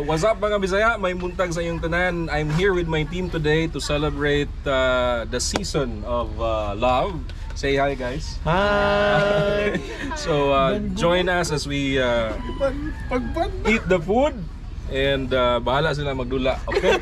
What's up, mga Bisaya? Maayong buntag sa inyong tanan. I'm here with my team today to celebrate the season of love. Say hi, guys. Hi! So join us as we eat the food and bahala sila magdula. Okay?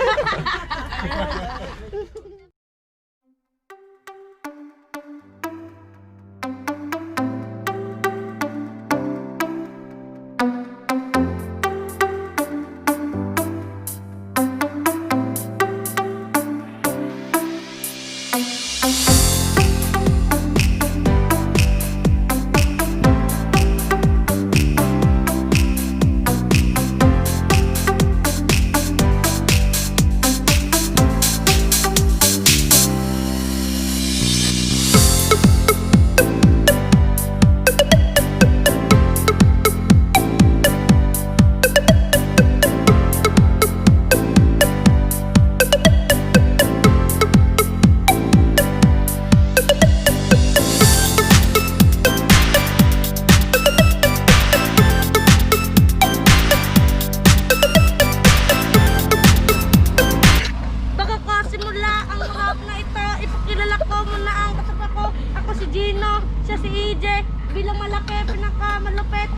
Bago ko simula ang rap na ito, ipakilala ko muna ang kasama ko. Ako si Gino, siya si EJ. Bilang malaki, pinakamalupit.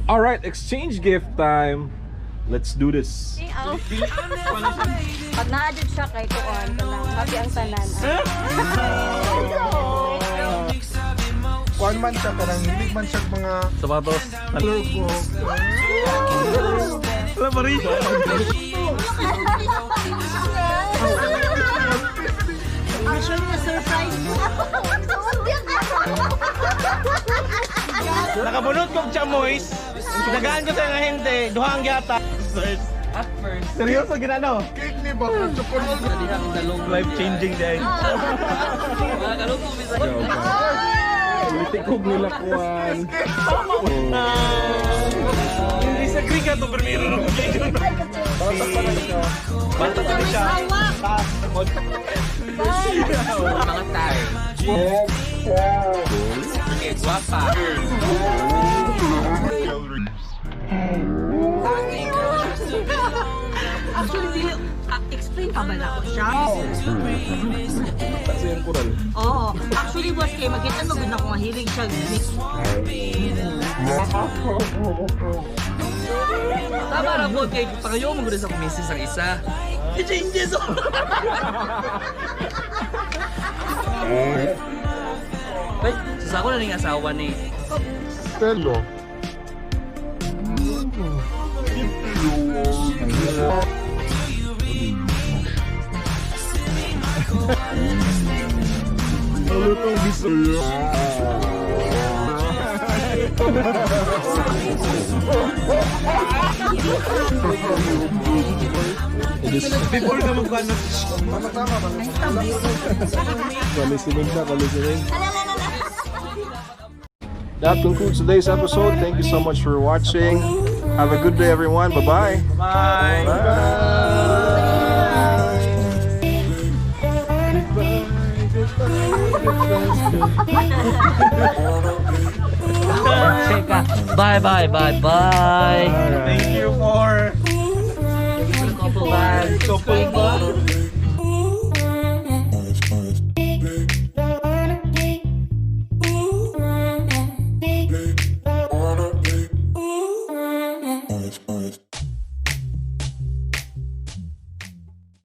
All right, exchange gift time. Let's do this. Pag na-adjud siya kay kuon, kanang happy ang tanan. Kuan man siya, kanang hilig man siya mga Sapatos. logo. Wala pa rin. Actually, na-surprise ko. Nakabunot kong chamoys. Kinagaan ko sa nga hente. Duha ang gata. At first, Seryoso ginano? Cake ni ba? Chocolate. Life changing day. Mga kalupong Bisaya. Litikog nila kuan. Hindi sa Greek to primero no. Bata pa lang siya. Bata pa siya. Mga tay. Okay, guwapa. Actually, dili, explain pa ba na ako siya? Kasi yung kural. Oo. Actually, boss, kay makita mo gud na kung hilig siya mix. Tama ra po kay pangayo mo gud sa kumisis ang isa. I-changes. Ay, sasako na ning asawa ni. Stelo. Lutong Bisaya. Before ka magkuano. Tama-tama. Kalisinig na, kalisinig. That concludes today's episode. Thank you so much for watching. Have a good day, everyone. Bye-bye. Bye. Cheka. Bye bye bye bye. Thank you for Couple bye. couple.